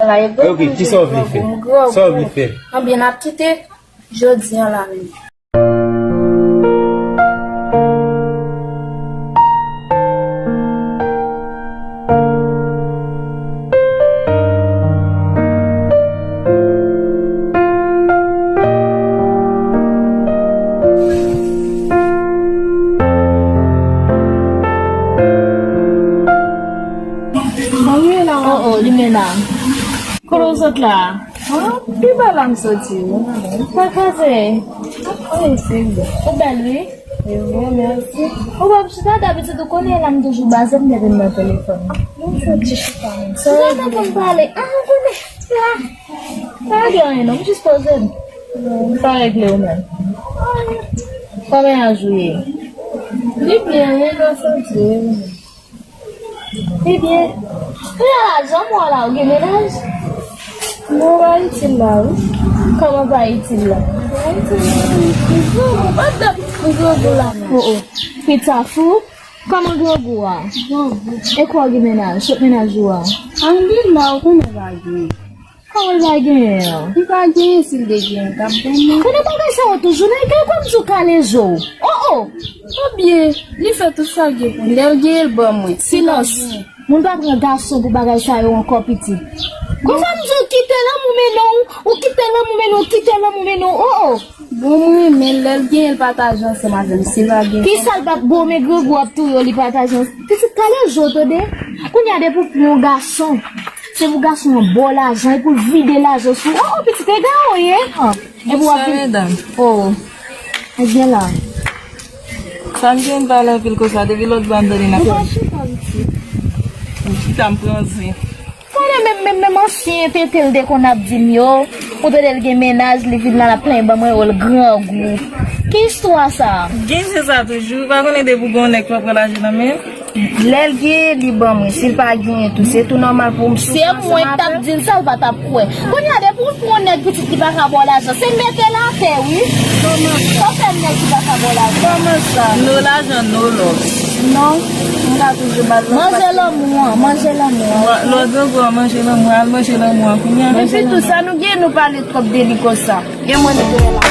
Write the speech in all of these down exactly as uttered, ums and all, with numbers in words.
Ok, kisa w vle fè? Sa w vle fè? Anben, n ap kite jodi an la menm. Mwen la. Oh, oh, li men la. Kote w sot la? Ah, pi ba la m soti, wi. Sa kraze? Ap kraze, wi. Ou bèl, wi. E wi, mèsi. Ou pa chita, dabitid ou konnen la m toujou baze m depi m nan telefòn. Mwen soti chita, mwen. Sa w vle? Ou pa konn pale. Ah, ou konnen. La. Pa gen anyen, non. M jis poze m. M pa regle ou menm. Kòman w ye? Li byen, wi, nan soti. Ebyen, kounya la, jan m wè w la, ou gen mennaj? Non, pa itil la, wi. Kòman pa itil la? Pa itil la, wi. M grangou, pa dat m grangou la. Oh, oh. Pita fou? Kòman grangou a? Grangou. E kwa w gen mennaj? Kot mennaj ou a? Ann gen la, ou konnen pa gen. Kòman l pa genyen an? Li pa genyen, si l te genyen, l t ap ban mwen. Konnen bagay sa yo toujou, nèg yo konn di w kale zo. Oh, oh! Ebyen, li fè tout sa l gen pou l. Lè l genyen, l ban mwen. Silans. Moun pa pran gason pou bagay sa yo ankò, pitit. Konsa m di w kite lanmou mennen w, ou kite lanmou mennen w, kite lanmou mennen w, oh, oh! Bon, m renmen l, lè l genyen, l pataje ansanm avè m. Si l pa genyen. Kisa l pa, bon, men grangou ap touye w, li pataje ansanm. Pitit, kale zo, tande? Kounye a, depi w pran yon gason, se pou gason an ba w lajan, e pou l vide lajan sou ou. Oh, oh, pitit, egare w ye. Epi w ap vin. Bonswa, medam. Oh. Ebyen la. Sa m gen pale anpil konsa, depi lòt bò a m tande n ap. Ou pa chita, pitit. Chita m pran zen. Konnen menm, menm, menm ansyen tete l te konn ap di m yo, ou tande l gen mennaj, li vin la, l ap plenyen ban mwen, yo, l grangou. Ki istwa sa? Gen se sa toujou, ou pa konnen depi w gen yon nèg, fò w pran lajan nan men l. Lè l genyen, li ban mwen. Si l pa genyen tou, se tou nòmal pou m soufri ansanm avè l. Se mwen k t ap di l sa, l pa t ap kwè. Kounye a, depi w pran yon nèg pitit ki pa ka ba w lajan, se mete l atè, wi. Kòman sa? Sa w fè nèg ki pa ka ba w lajan? Kòman sa? No lajan, no love. Non, m ka toujou ba l love. Manje lanmou an, manje lanmou an. Lè w grangou an, manje lanmou an, al manje lanmou an kounye a. Epi tou sa, nou gen nou pale twòp de li konsa. Gen mwen netwaye la.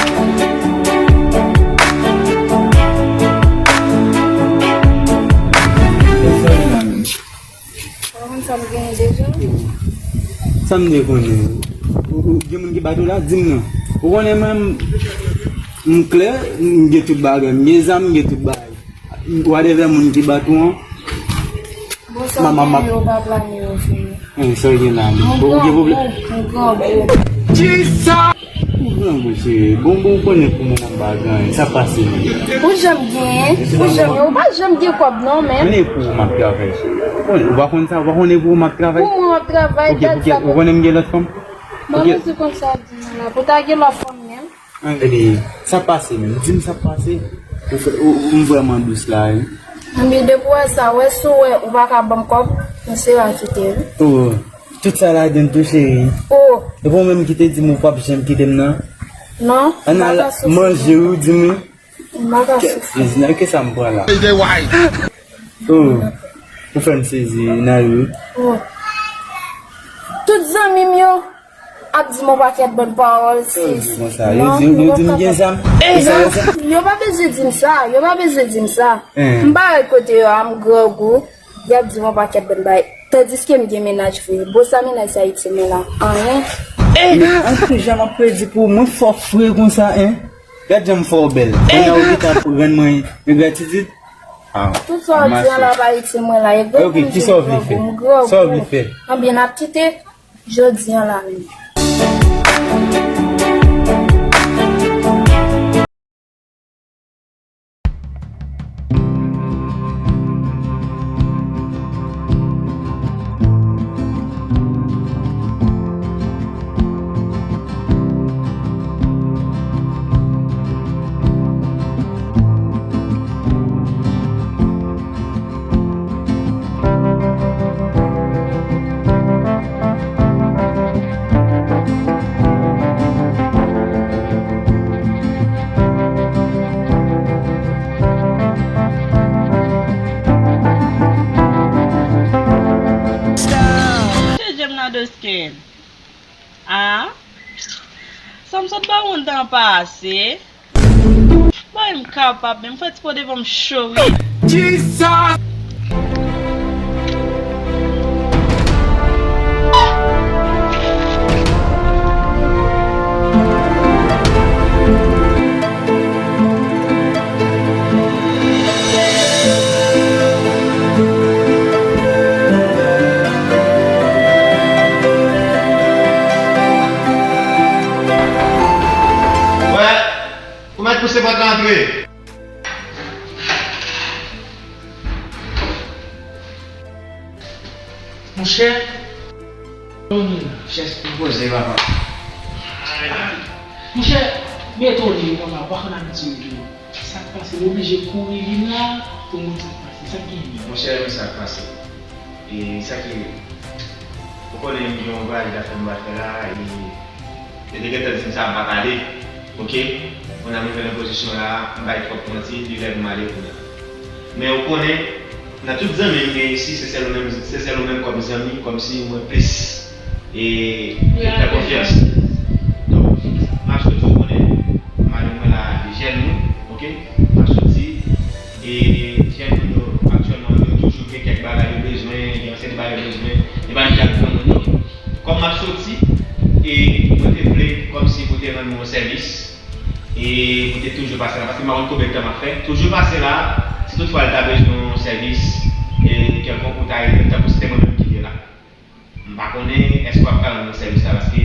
Ou konn sa m genyen deja? Sa m te konnen. Ou, ou, gen moun ki bat ou la? Di m non. Ou konnen mwen, m, m klè, m gen tout bagay. M gen zam, m gen tout bagay. Whatever moun ki bat ou an. Bon, sa w genyen yo pa plane yo fini. Hein, sa w gen la menm? Ou gen pwoblèm? Mwen grangou. Kisa? Ou grangou, cheri. Bon, bon, ou konnen pou mwen m pa gen anyen. Sa pase menm? Ou janm genyen, ou janm, ou pa janm gen kòb non, men. Konnen pou ou m ap travay, cheri. Ou konnen, ou pa konn sa, ou pa konnen pou ou m ap travay? Pou mwen w ap travay, dat sa. Ou konnen m gen lòt fanm? Manman se konsa di nou la. Pou ta gen lòt fanm menm? Epi, sa pase menm? Di m sa pase. Ou fè, ou, ou, m vrèman dous la, wi. Anben, depi w wè sa, wè si w wè ou pa ka ban m kòb, m sere a kite, wi. Oh, tout sa ladann tou, cheri. Oh. Epi w menm ki te di m ou p ap janm kite m nan? Non, m pa ka soufri. Ann al manje, wi, di m, wi. M pa ka soufri. Kè, kè sa m pran la? Oh, ou fè m sezi, Nayou. Oh. Tout zanmi m yo ap di m yon pakèt bòn pawòl, sis. Yo di, yo di m gen zam. Yo pa bezwen di m sa, yo pa bezwen di m sa. M pa wè kote yo a, m grangou. Y ap di m yon pakèt bòn bagay. Tandiske m gen mennaj vre. Bon, sa mennaj sa itil mwen la? Anyen. Anpil jan m ap predi pou mwen fò fre konsa, en. Gad jan m fè w bèl. Kounye a ou gentan ap rann mwen engratitid. Ah, tout sa w di an la pa itil mwen la. E gwo. Ok, kisa w vle fè? Sa w vle fè? Anben, n ap kite jodi an la menm. A? Sa m sot ba w anndan an pa ase? Bay m kapab, men m fè ti po devan m cho wi. Jesus! Wè, ou mèt pouse pòt la antre. Monchè, Tony la. Chèz pou poze, papa. Monchè, m etone wi, papa, ou pa konn abitye wi. Sa k pase, m oblije kouri vin la pou m konn sa k pase. Sa k genyen? Monchè, men sa k pase. E sa ki, ou konnen m gen yon vwayaj dafè m pral fè la, e yo te gentan di m sa, m pa t ale, oke? Kounye a m rive nan pozisyon la, m bay twòp manti, li lè pou m ale kounye a. Men ou konnen, nan tout zanmi m gen isi, se sèl ou menm, se sèl ou menm kòm zanmi, kòmsi ou mwen plis e fè konfyans. Donk, m ap soti, ou konnen, madanm mwen la, li jèn moun, oke? M ap soti, e jèn moun yo, aktyèlman, yo toujou gen kèk bagay yo bezwen, gen ansanm bagay yo bezwen, e pa m ki ak granmoun yo. Kòm m ap soti, e mwen te vle kòmsi pou te rann mwen yon sèvis, e pou te toujou pase la, paske m pa konn konbyen tan m ap fè, toujou pase la, si toutfwa l ta bezwen yon sèvis, e kèlkonk ou ta ede l, tankou se te mwen menm ki te la. M pa konnen èske w ap ka rann mwen sèvis la, paske,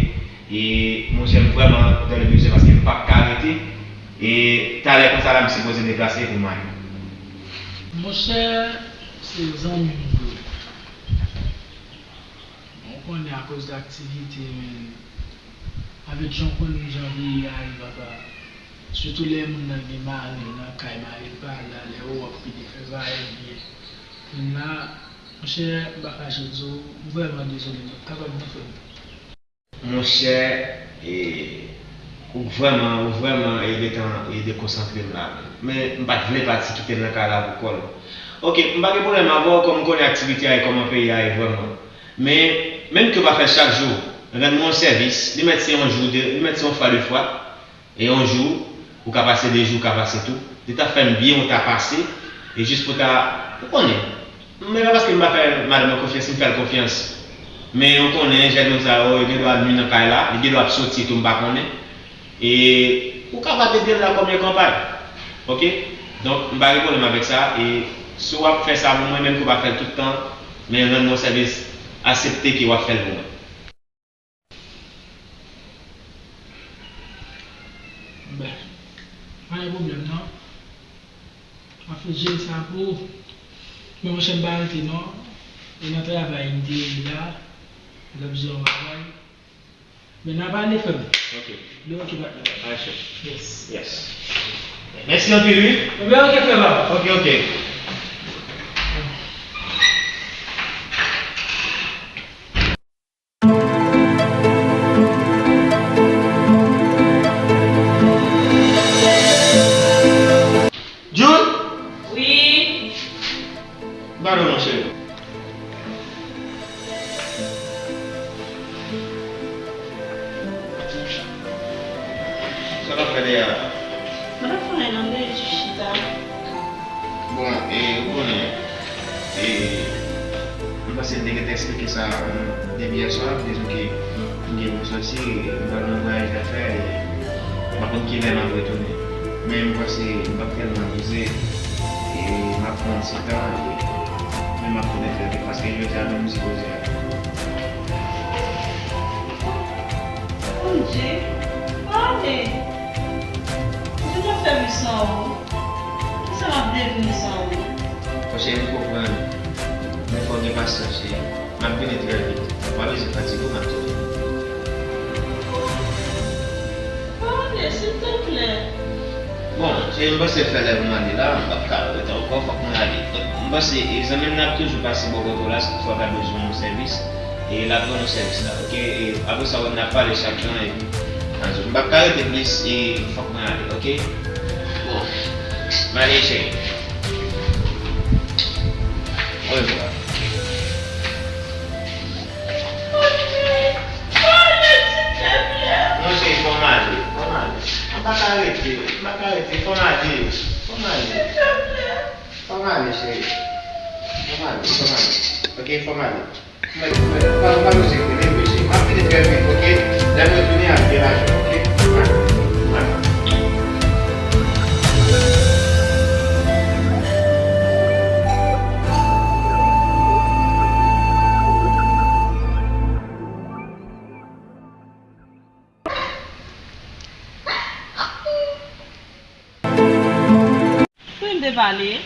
e, monchè, m vrèman dans le besoin, paske m p ap ka rete, e talè konsa la, m sipoze deplase pou m ale. Monchè, se zanmi m vre. Bon, ou konnen akoz de aktivite, men avèk jan w konn jan peyi a ye, papa. Sitou lè moun nan gen mari l nan kay, mari l pa la, lè Ewòp li te fè vayaj byen. Kounye a, monchè, m pa kache di w, m vrèman dezole, m p ap kapab non, frè m. Monchè, e, ou vrèman, ou vrèman, e, gentan, e, dekonsantre m la. Men, m pa t vle pati kite l nan kay la pou kò l. Oke, m pa gen pwoblèm avè w, kòm m konnen aktivite a ye, kòman peyi a ye vrèman. Men, menm ke w pa fè l chak jou, rann mwen yon sèvis, li mèt se yon jou, de, li mèt se yon fwa, de fwa. E yon jou, ou ka pase, de jou, ou ka pase tou. Li ta fè m byen, ou ta pase. E jis pou ta, ou konnen. Men pa paske m pa fè madanm mwen konfyans, m fè l konfyans. Men ou konnen, jèn moun sa yo, yo gen dwa nwi nan kay la, li gen dwa ap soti tou, m pa konnen. E ou kapab ede l la kòm yon kanpay. Oke? Donk, m pa gen pwoblèm avèk sa. E si w ap fè sa pou mwen, menm ke w pa fè l tout tan, men rann mwen sèvis, aksepte ke w ap fè l pou mwen. Ben, pa gen pwoblèm non. M ap fè jere sa pou ou. Men monchè, m pa rete non. E nan travay m te ye la, m t ap jere yon bagay. Men n a pale, frè m. Ok. Lè ok, patnè. Alright, chef. Yes. Yes. Mèsi anpil, wi. Ebyen, ok, frè m. Ok, ok. Jun? Wi. Pardon, mon chéri. Sa w ap fè dèyè a? Mwen pa fè anyen non, m te jis chita. Bon, e, ou konnen, e, m panse m te gentan eksplike sa, e, depi yè swa, dizon ke m gen pou soti, e, m pral nan vwayaj dafè, e, m pa konn kilè m ap retounen. Men m panse m p ap tèlman abize, e, m ap pran ti tan, e, men m ap konnen trè vit, paske jodi a menm m sipoze ale. Bondye, pale! Kòman m ap fè viv san ou? Kisa m ap devni san ou? Monchè, m konprann. Men fò w gen pasyans, cheri. M ap vini trè vit. Ou pa bezwen fatige w, m ap tounen. Pale, silteplè. Bon, cheri, m panse fè lè pou m ale la, m p ap ka rete ankò, fòk mwen ale. Donk, m panse, e, zanmi m nan ap toujou pase bò kote w la, si toutfwa w ta bezwen yon sèvis. E l ap rann ou sèvis la, oke? E apre sa, w ap pale chak jan, epi, ann, m p ap ka rete plis, e fòk mwen ale, oke? Bon, m ale, cheri. Orevwa. Pale, pale, ti Fò m ale, cheri. Fò m ale, fò m ale. Ok, fò m ale. Mwen, mwen, pa, pa nou se konnen, mesye. M ap vini trè vit, ok? Lè mwen tounen, ap gen lajan, ok? Mwen, mwen. Pou m te pale, hein?